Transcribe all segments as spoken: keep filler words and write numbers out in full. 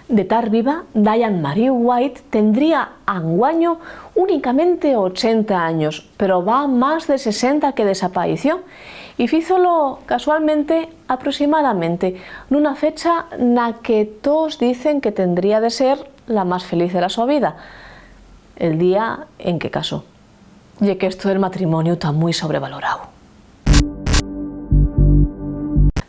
De tar viva, Diane Marie White tendría anguaño únicamente ochenta años, pero va más de sesenta que desapaeció, y fízolo casualmente, aproximadamente, nuna fecha na que toos dicen que tendría de ser la más feliz de la so vida, el día en que casó. Ye qu'esto del matrimoniu ta mui sobrevalorao.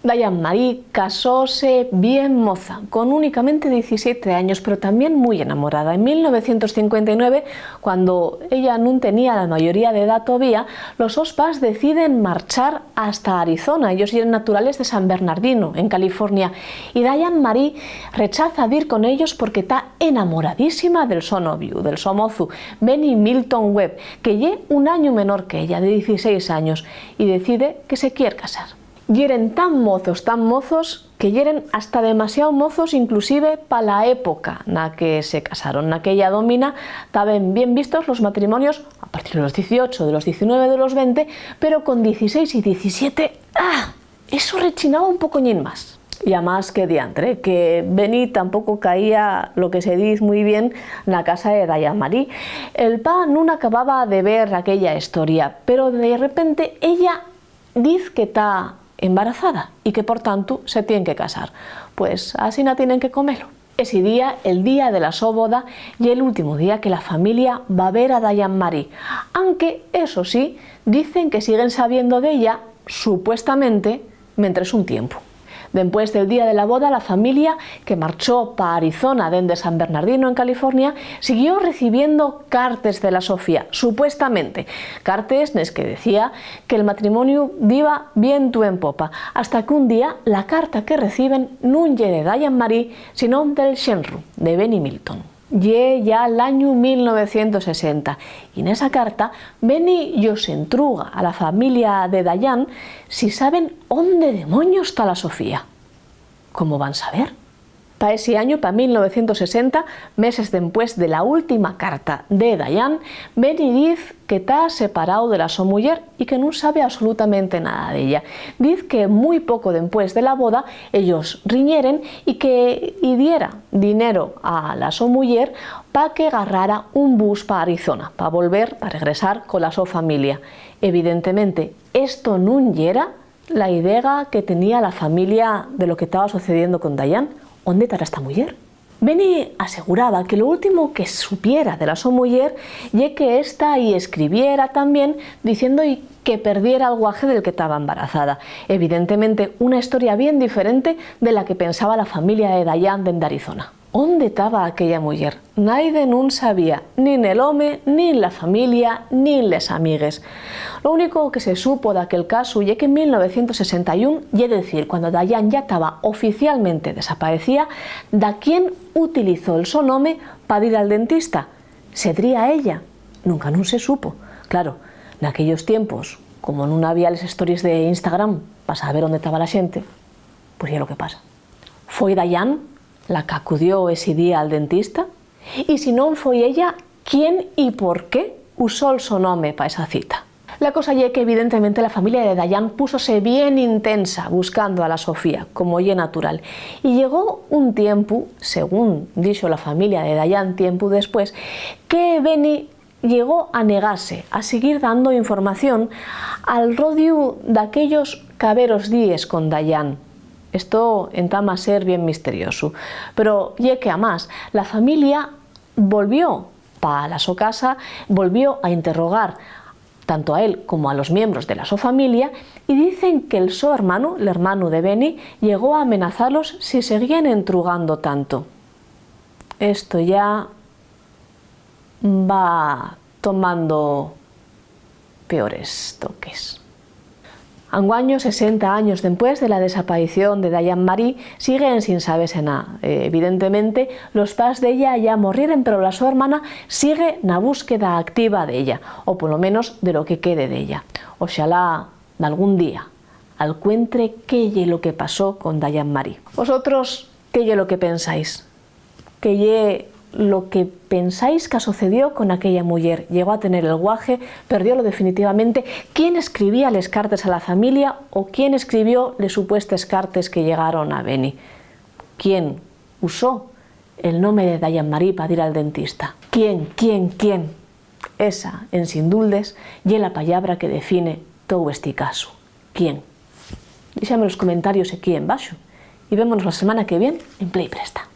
Diane Marie casóse bien moza, con únicamente diecisiete años, pero tamién mui enamorada. En mil novecientos cincuenta y nueve, cuando ella nun tenía la mayoría d'edá tovía, los sos pas deciden marchar hasta Arizona. Ellos yeren naturales de San Bernardino, en California, y Diane Marie rechaza dir con ellos porque ta enamoradísima del so noviu, del so mozu, Benny Milton Webb, que ye un añu menor que ella, de dieciséis años, y decide que se quier casar. Yeren tan mozos, tan mozos, que yeren hasta demasiao mozos inclusive pa la época na que se casaron. Naquella domina taben bien vistos los matrimonios a partir de los dieciocho, de los diecinueve, de los veinte, pero con dieciséis y diecisiete, ¡ah!, eso rechinaba un pocoñín más. Y amás, qué diantre, que Benny tampoco caía, lo que se diz mui bien, na casa de Diane Marie. El pa nun acababa de ver aquella historia, pero de repente ella diz que ta embarazada y que, por tantu, se tien que casar. Pues asina tienen que comelo. Esi día, el día de la so boda, ye l'últimu día que la familia va ver a Diane Marie, anque, eso sí, dicen que siguen sabiendo d'ella, supuestamente, mentres un tiempu. Dempués del día de la boda, la familia, que marchó pa Arizona dende San Bernardino, en California, siguió recibiendo cartes de la so fía, supuestamente, cartes nes que decía que'l matrimoniu diba vientu en popa, hasta qu'un día la carta que reciben nun ye de Diane Marie, sinón del xenru, de Benny Milton. Ye ya l'añu mil novecientos sesenta, y nesa carta Benny-yos entruga a la familia de Diane si saben ónde demonios ta la so fía. ¿Cómo van saber? Pa esi añu, pa mil novecientos sesenta, meses dempués de la última carta de Diane, Benny diz que ta separao de la so muyer y que nun sabe absolutamente nada d'ella. Diz que mui poco dempués de la boda ellos riñeren y que-y diera dinero a la so muyer pa que garrara un bus pa Arizona, pa volver, pa regresar cola so familia. Evidentemente, esto nun yera la idea que tenía la familia de lo que taba sucediendo con Diane. ¿Ónde tará esta muyer? Benny aseguraba que lo último que supiera de la so muyer ye que ésta-y escribiera tamién diciendo-y que perdiera el guaje del que taba embarazada. Evidentemente, una historia bien diferente de la que pensaba la familia de Diane dende Arizona. ¿Ónde taba aquella muyer? Naide nun sabía, nin el home, nin la familia, nin les amigues. Lo único que se supo d'aquel casu ye que en mil novecientos sesenta y un, ye decir, cuando Diane ya taba oficialmente desapaecía, daquién utilizó el so nome pa dir al dentista. ¿Sedría ella? Nunca nun se supo. Claro, naquellos tiempos, como nun había les stories de Instagram pa saber ónde taba la xente, pues ye lo que pasa. ¿Foi Diane la qu'acudió esi día al dentista? Y si non foi ella, ¿quién y por qué usó'l so nome pa esa cita? La cosa ye que, evidentemente, la familia de Diane púsose bien intensa buscando a la so fía, como ye natural. Y llegó un tiempu, según dixo la familia de Diane tiempu después, que Benny llegó a negase a siguir dando información al rodiu d'aquellos caberos díes con Diane. Esto entama a ser bien misteriosu, pero ye que, amás, la familia volvió pa la so casa, volvió a interrogar tanto a él como a los miembros de la so familia, y dicen que'l so hermanu, l'hermanu de Benny, llegó a amenazalos si seguían entrugando tanto. Esto ya va tomando peores toques. Anguaño, sesenta años dempués de la desaparición de Diane Marie, siguen sin sabese nada. Eh, evidentemente, los pas d'ella ya morrieren, pero la so hermana sigue na búsqueda activa d'ella, o polo menos de lo que quede d'ella. Oxalá dalgún día alcuentre qué ye lo que pasó con Diane Marie. Vosotros, ¿qué ye lo que pensáis? ¿Qué ye lo que pensáis qu'asocedió con aquella muyer? ¿Llegó a tener el guaje? ¿Perdiólo definitivamente? ¿Quién escribía les cartes a la familia o quién escribió les supuestes cartes que llegaron a Benny? ¿Quién usó el nome de Dayan Marí pa dir al dentista. ¿Quién, quién, quién? Esa, en sin duldes, ye la pallabra que define tou esti casu. ¿Quién? Déxame los comentarios equí en baxo y vémonos la semana que vien en Play Presta.